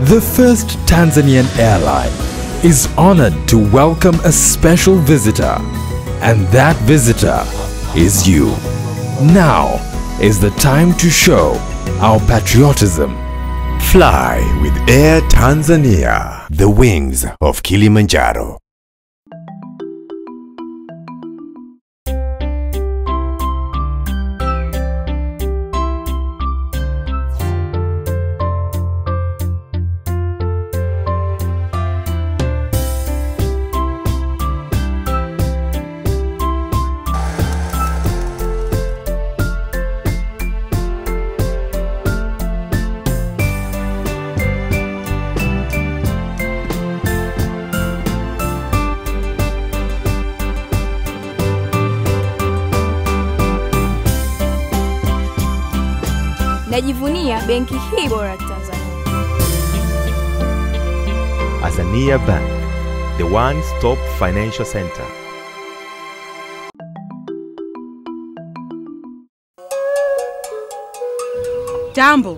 The first Tanzanian airline is honored to welcome a special visitor, and that visitor is you. Now is the time to show our patriotism. Fly with Air Tanzania, the wings of Kilimanjaro. Najivunia benki hii bora Tanzania. Azania Bank, the one-stop financial center. Tambo,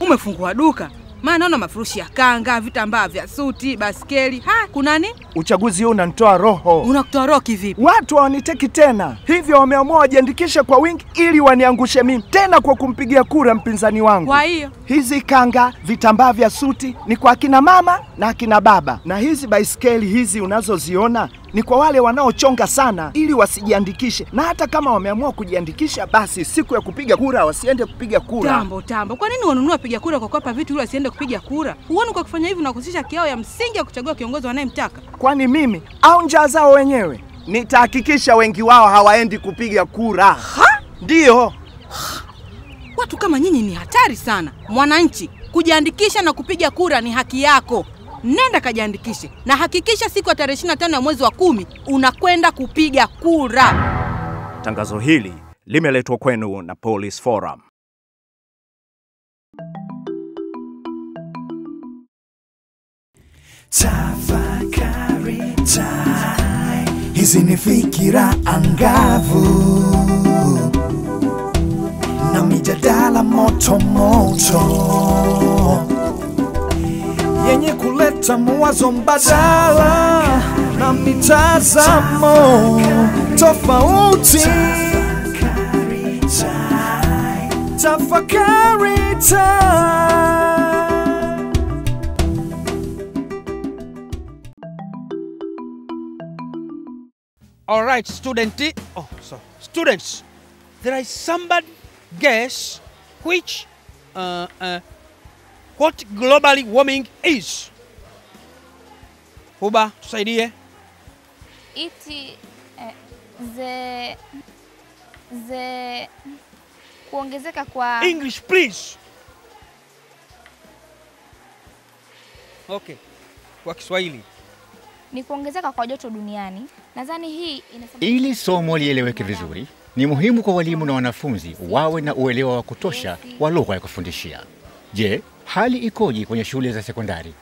umefungua duka. Maana naona mafurushi ya kanga, vitambaa vya suti, baskeli. Ha, kuna nini? Uchaguzi huu unanitoa roho. Unakutoa roho kivipi? Watu hawaniteki tena. Hivyo wameamua wajiandikishe kwa wingi ili waniangushe mimi tena kwa kumpigia kura mpinzani wangu. Kwa hiyo hizi kanga, vitambaa vya suti ni kwa akina mama na akina baba. Na hizi baiskeli hizi unazoziona ni kwa wale wanaochonga sana ili wasijiandikishe. Na hata kama wameamua kujiandikisha, basi siku ya kupiga kura wasiende kupiga kura. Tambo, Tambo, kwa nini wanunua piga kura kwa kuwapa vitu ili wasiende kupiga kura? Huoni kwa kufanya hivi unakusisha haki yao ya msingi ya kuchagua kiongozi wanayemtaka? Kwani mimi au njaa zao wenyewe? Nitahakikisha wengi wao hawaendi kupiga kura. Ha? Ndio. Watu kama nyinyi ni hatari sana. Mwananchi, kujiandikisha na kupiga kura ni haki yako. Nenda kajiandikishe na hakikisha siku ya tarehe 25 ya mwezi wa 10 unakwenda kupiga kura. Tangazo hili limeletwa kwenu na Police Forum. Tafakari time. Hizi ni fikira angavu na mijadala moto moto yenye kuleta mawazo mbadala na mitazamo tofauti. Tafakari time. All right, student. Oh, sorry. Students, there is somebody guess which what global warming is. Huba, tusaidie. Iti the kuongezeka kwa English please. Okay. Kwa Kiswahili ni kuongezeka kwa joto duniani. Nadhani hii inasababisha. Ili somo lieleweke vizuri, ni muhimu kwa walimu na wanafunzi wawe na uelewa wa kutosha wa lugha ya kufundishia. Je, hali ikoje kwenye shule za sekondari?